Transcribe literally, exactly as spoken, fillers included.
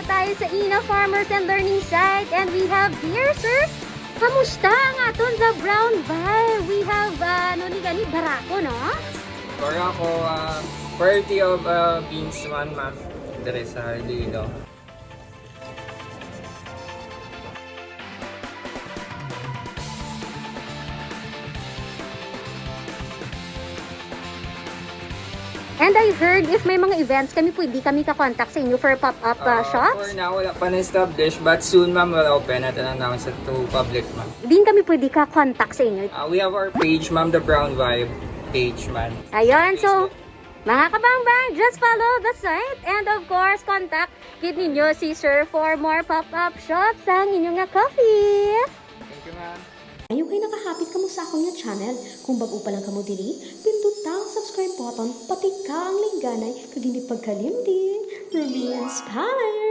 Tayo sa Ina Farmers and Learning Site, and we have here, sir. Kamusta ang aton The Brown Vibe? We have, ah, ano ni gani, barako, no? Barako, ah, variety of, ah, beans man, ma'am. Dere sa Iloilo. And I heard if may mga events kami, pwede kami ka-contact sa inyo for pop-up uh, Uh, shops. For now, wala pa na-establish, but soon, ma'am, will open at announce it to public, ma'am. Din kami pwede ka-contact sa inyo. Uh, we have our page, ma'am, The Brown Vibe page, ma'am. Ayun, so, mga kabangbang, just follow the site and of course, contact gid ninyo si Sir for more pop-up shops sang inyo nga coffee. Thank you, ma'am. Ayaw kay nakahapit kamo sa akon nga channel. Kung bag-o pa lang kamo diri, pindutang subscribe button, pati ka ang lingganay, kag hindi pagkalimti. Romine's Palace!